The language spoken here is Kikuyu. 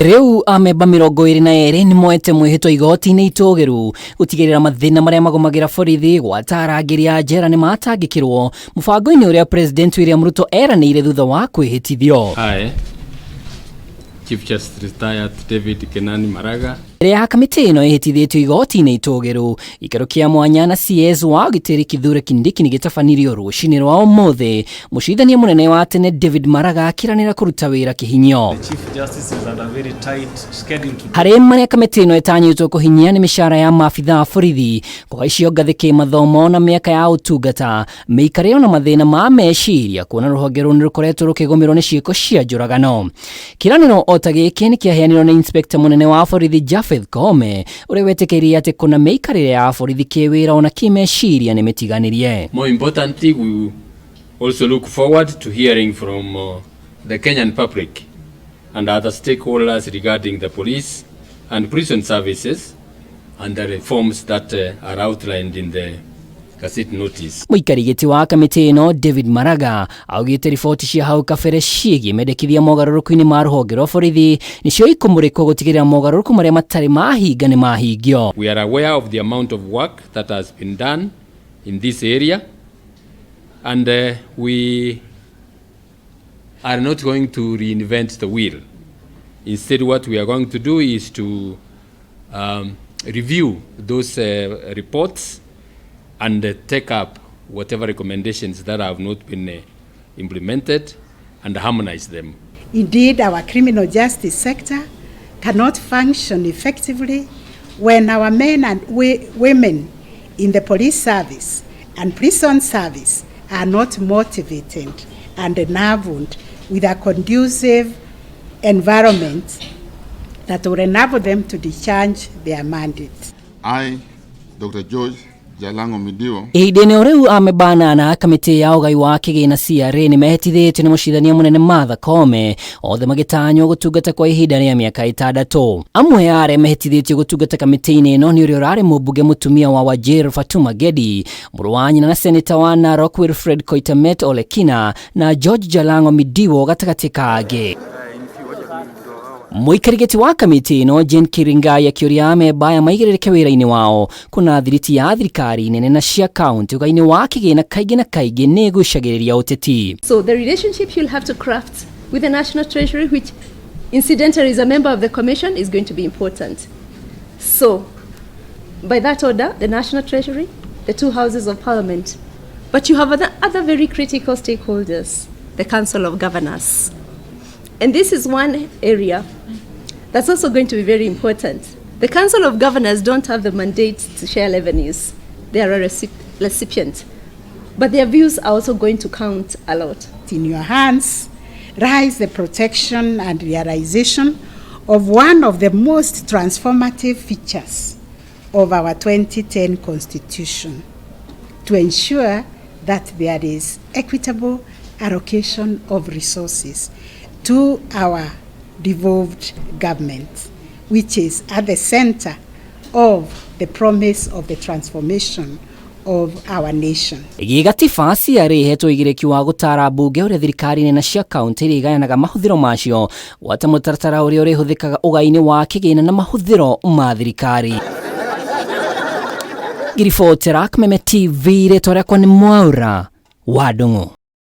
Rĩu amemba 22 nĩ moete mwĩhĩtwa igoti-inĩ itũgĩru gũtigĩrĩra mathĩna marĩa magũmagĩra borithi gwata arangĩri a njera nĩ matangĩkĩrwo mũbango-inĩ ũrĩa President William Ruto eranĩire thutha wa kwĩhĩtithio. I, Chief Justice Retired David Kenani Maraga, Mbere ya kamĩtĩ ĩno ĩhĩtithĩtio igoti-inĩ itũgĩru, gĩikaro kĩa mwanya na CS wa ũgitĩri Kithure Kindiki nĩ gĩtabanirio rũcinĩ rwa ũmũthĩ. Mũcirithania mũnene wa tene David Maraga akĩranĩra kũruta wĩra kĩhinyio. The Chief Justice is under very tight schedule to Harĩ marĩa kamĩtĩ ĩno ĩtanyĩtwo kũhinyia nĩ mĩcara ya maabitha a borithi, kũhaicio ngathĩ kĩmathomo na mĩaka ya ũtungata, mĩikarĩre na mathĩna ma meciria kuona rũhonge rũu nĩ rũkoretwo rũkĩgũmĩrwo nĩ ciĩko cia njũragano. Kĩranĩro o ta gĩkĩ nĩ kĩaheanirwo nĩ Inspector mũnene wa borithi Japheth Koome ũrĩa wetĩkĩirie atĩ kũna mĩikarĩre ya borithi kĩwĩra ona kĩmeciria nĩ mĩtiganĩrie. More importantly, we also look forward to hearing from the Kenyan public and other stakeholders regarding the police and prison services and the reforms that are outlined in the Gazette notice. Mũikari gĩtĩ wa kamĩtĩ ĩno David Maraga augĩte riboti cia hau kabere ciĩgiĩ mendekithia mogarũrũku-inĩ ma rũhonge rwa borithi nĩcio ikũmũrĩkwo gũtigĩrĩra mogarũrũku marĩa matarĩ mahinga nĩ mahingio. We are aware of the amount of work that has been done in this area, and we are not going to reinvent the wheel. Instead, what we are going to do is to review those reports and take up whatever recommendations that have not been implemented and harmonize them. Indeed, our criminal justice sector cannot function effectively when our men and women in the police service and prison service are not motivated and enabled with a conducive environment that will enable them to discharge their mandate. I, Dr. George Jalango Midiwo, Ihinda-inĩ o rĩu amemba anana a kamĩtĩ ya ũgai wa kĩgĩna CRA nĩ mehĩtithĩtio nĩ mũcirithania mũnene Martha Koome, othe magĩtanywo gũtungata kwa ihinda rĩa mĩaka 6. Amwe a arĩa mehĩtithĩtio gũtungata kamĩtĩ-inĩ ĩno nĩ ũrĩa ũrarĩ mũmbunge mũtumia wa Wajir Fatuma Gedi, mũrũ wa nyina na seneta wa Narok Wilfred Koitamet Olekina na George Jalango Midiwo gatagatĩ ka angĩ. Mũikari gĩtĩ wa kamĩtĩ ĩno Jane Kiringai akĩũria amemba aya maigĩrĩrĩke wĩra-inĩ wao kuna thiriti ya thirikari nene na cia kaunti ũgai-inĩ wa kĩgĩna kaingĩ na kaingĩ nĩ ĩgucagĩrĩria ũteti. So the relationship you'll have to craft with the National Treasury, which incidentally is a member of the Commission, is going to be important. So by that order, the National Treasury, the two houses of Parliament, but you have other very critical stakeholders, the Council of Governors. And this is one area that's also going to be very important. The Council of Governors don't have the mandate to share revenues. They are a recipient. But their views are also going to count a lot. In your hands lies the protection and realization of one of the most transformative features of our 2010 Constitution to ensure that there is equitable allocation of resources to our devolved government, which is at the center of the promise of the transformation of our nation. Gĩgatiba CRA ĩhetwo ũigĩrĩki wa gũtara mbunge ũrĩa thirikari nene cia kaunti iria igayanaga mahũthĩro macio gwata mũtaratara ũrĩa ũrĩhũthĩkaga ũgai-inĩ wa kĩgĩna na mahũthĩro ma thirikari. Ngiribotera Kameme TV, rĩtwa rĩakwa nĩ Mwaura wa Ndung'u.